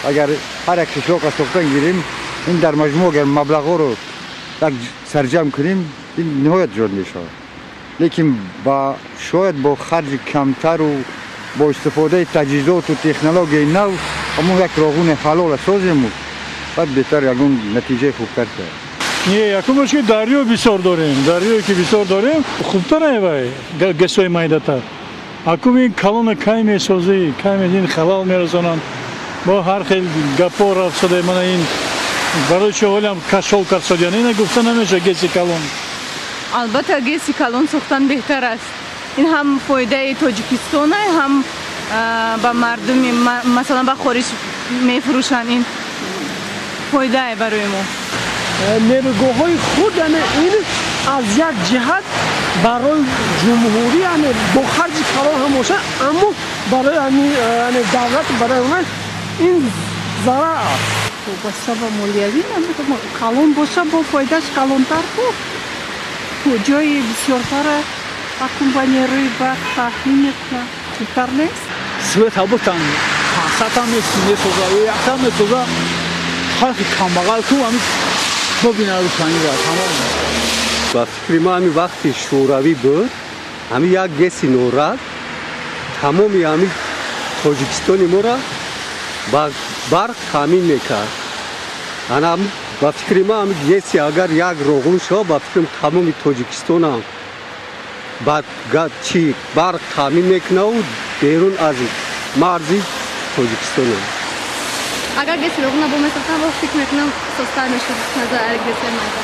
Агар ҳар як қишлоқ сохтан гирем, ин дар маҷмӯъ агар маблағҳоро як сарҷамъ кунем, ин ниҳоят зиёд мешавад. Лекин ба шояд бо харҷи камтару бо истифодаи таҷҳизоту технологияи нав ҳамон як роғуни ҳалола созему баъд беҳтар ягон натиҷаи хубтар шавад. Не, якумаш ки дарё бисёр дорем, дарёе ки бисёр дорем, хубтар вай ГЭСои майдатар. Акум ин калона кай месозӣ, кай ин халал мерасонанд, бо ҳар хел гапҳо рафт шуда. Мана ин барои чӣ ҳолиам кашол кард, ина гуфта намешавад ГЭСи калон. Албатта, ГЭСи калон сохтан беҳтар аст. Ин ҳам фоидаи Тоҷикистона, ҳам ба мардуми, масалан, ба хориҷ мефурӯшанд, ин фоидае барои мо. Нерӯгоҳҳои худ, яъне ин аз як ҷиҳат барои ҷумҳурӣ, яъне бо харҷи калон ҳам бошад, аммо барои яъне давлат, барои он ин зарар аст. Вобаста ба молиявӣ, калон боша, бо фоидааш калонтар, бу ҷои бисёртара акун ба нерӯи барқ таъмин мекунад, хубтар нест? Света бутан 500-та месоза ё якта месоза, халқи камбағал ку ами бибина рӯшанира тамом. Ба фикри ман, ҳами вақти Шӯравӣ буд, ҳами як ГЭСи Норак тамоми ҳами Тоҷикистони моро ба барқ таъмин мекард. Ана, ба фикри ман, ҳами ГЭСи агар як Роғун шавад, ба фикрам, тамоми Тоҷикистонам ба чи барқ таъмин мекунаву берун аз марзи Тоҷикистонам. Агар ГЭСи Роғуна бо месохтан, бо фикр мекунам, созтар мешуд назар ГЭСи майда.